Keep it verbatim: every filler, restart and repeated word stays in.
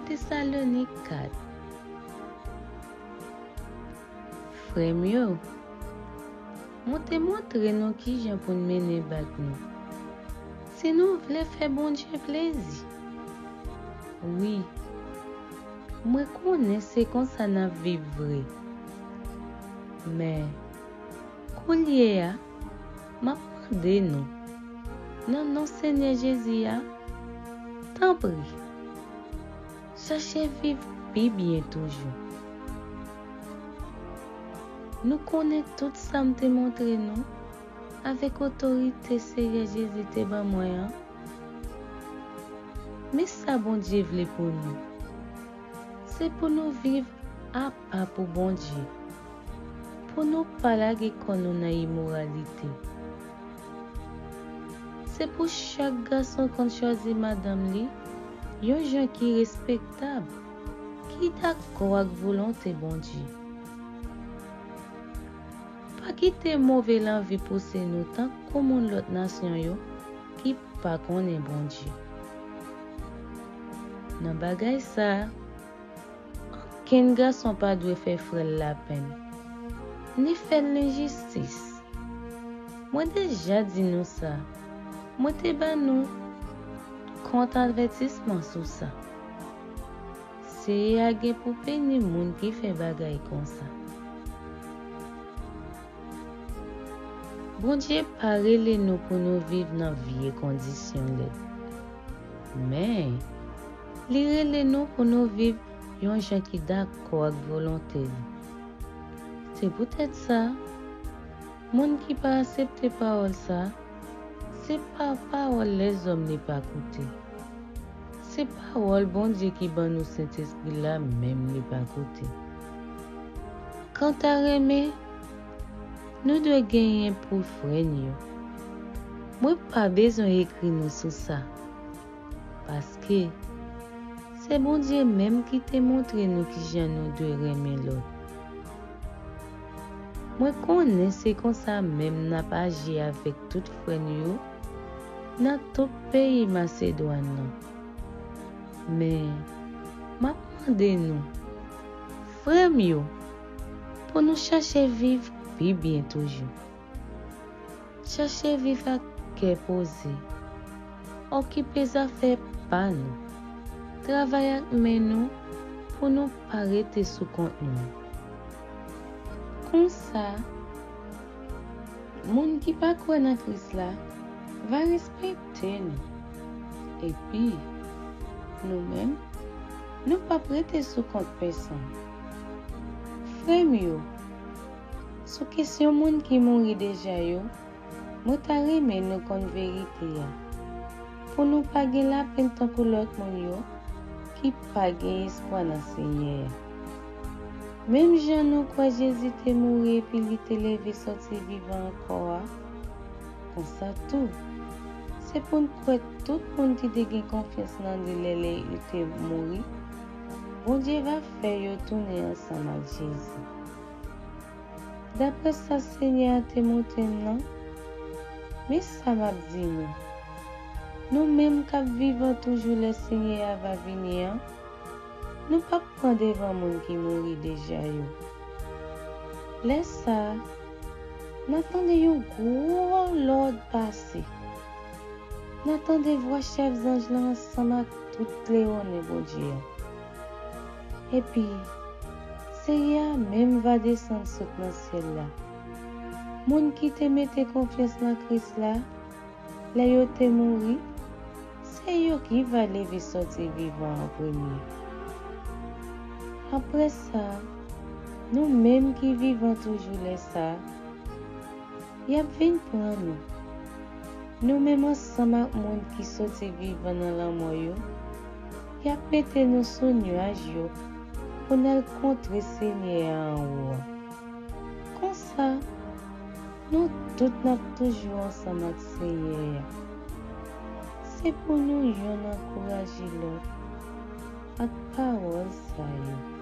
Tesalonik kat. Frè m yo, mwen te montre nou kijan pou n mennen bak nou, si nou vle fè Bondye plezi. Wi, mwen konnen se konsa n ap viv vre. Men, kounye a, m ap mande nou, nan non Senyè Jezi a, tanpri, chache viv pi byen toujou. Nou konnen tout sa m te montre nou avèk otorite Senyè Jezi te ban mwen an. Men sa Bondye vle pou nou. Se pou nou viv apa pou Bondye, pou nou pa lage kò nou nan imoralite. Se pou chak gason konn chwazi madanm li yon jan ki respektab, ki dakò ak volonte Bondye. Pa kite move lanvi pouse nou tankou moun lòt nasyon yo ki pa konnen Bondye. Nan bagay sa a, okenn gason pa dwe fè frè l lapenn, ni fè l lenjistis. Mwen deja di nou sa. Mwen te ban nou kont avètisman sou sa. Seyè a gen pou pini moun ki fè bagay konsa. Bondye pa rele nou pou nou viv nan vye kondisyon lèd. Men, li rele nou pou nou viv yon jan ki dakò ak volonte li. Se poutèt sa, moun ki pa aksepte pawòl sa, se pa pawòl lèzòm li pa koute. Se pawòl Bondye ki ban nou Sentespri la menm li pa koute. Kanta renmen, nou dwe genyen pou frè n yo. Mwen pa bezwen ekri nou sou sa, paske se Bondye menm ki te montre nou kijan nou dwe renmen lòt. Mwen konnen se konsa menm n ap aji avèk tout frè n yo nan tout peyi Masedwàn nan. Men, m ap mande nou, frè m yo, pou nou chache viv pi byen toujou. Chache viv ak kè poze. Okipe zafè pa nou. Travay ak men nou pou nou pa rete sou kont nou. Konsa, moun ki pa kwè nan Kris la va respekte nou. Epi, nou menm, nou p ap rete sou kont pèsonn. Frè m yo, sou kesyon moun ki mouri deja yo, mwen ta renmen nou konn verite a, pou nou pa gen lapenn tankou lòt moun yo ki pa gen espwa nan Senyè a. Menm jan nou kwè Jezi te mouri epi li te leve sòti vivan ankò a, konsa tou, se pou n kwè tout moun ki te gen konfyans nan li lè, lè li te mouri, Bondye va fè yo tounen ansanm ak Jezi. Daprè sa Senyè a te montre m nan, men sa m ap di nou. Nou menm k ap vivan toujou lè Senyè a va vini an, nou p ap pran devan moun ki mouri deja yo. Lè sa a, n a tande yon gwo lòd pase. N a tande vwa chèf zanj lan ansanm ak tout lewonnen Bondye a. Epi, Seyè a menm va desann sot nan syèl la. Moun ki te mete konfyans nan Kris la, lè yo te mouri, se yo ki va leve sòti vivan an premye. Apre sa, nou menm ki vivan toujou lè sa a, y ap vin pran nou. Nou menm ansanm ak moun ki sòti vivan nan lanmò yo, y ap mete nou sou nyaj yo pou n al kontre Senyè a anwo a. Konsa, nou tout n ap toujou ansanm ak Senyè a. Se pou nou yonn ankouraje lòt ak pawòl sa yo.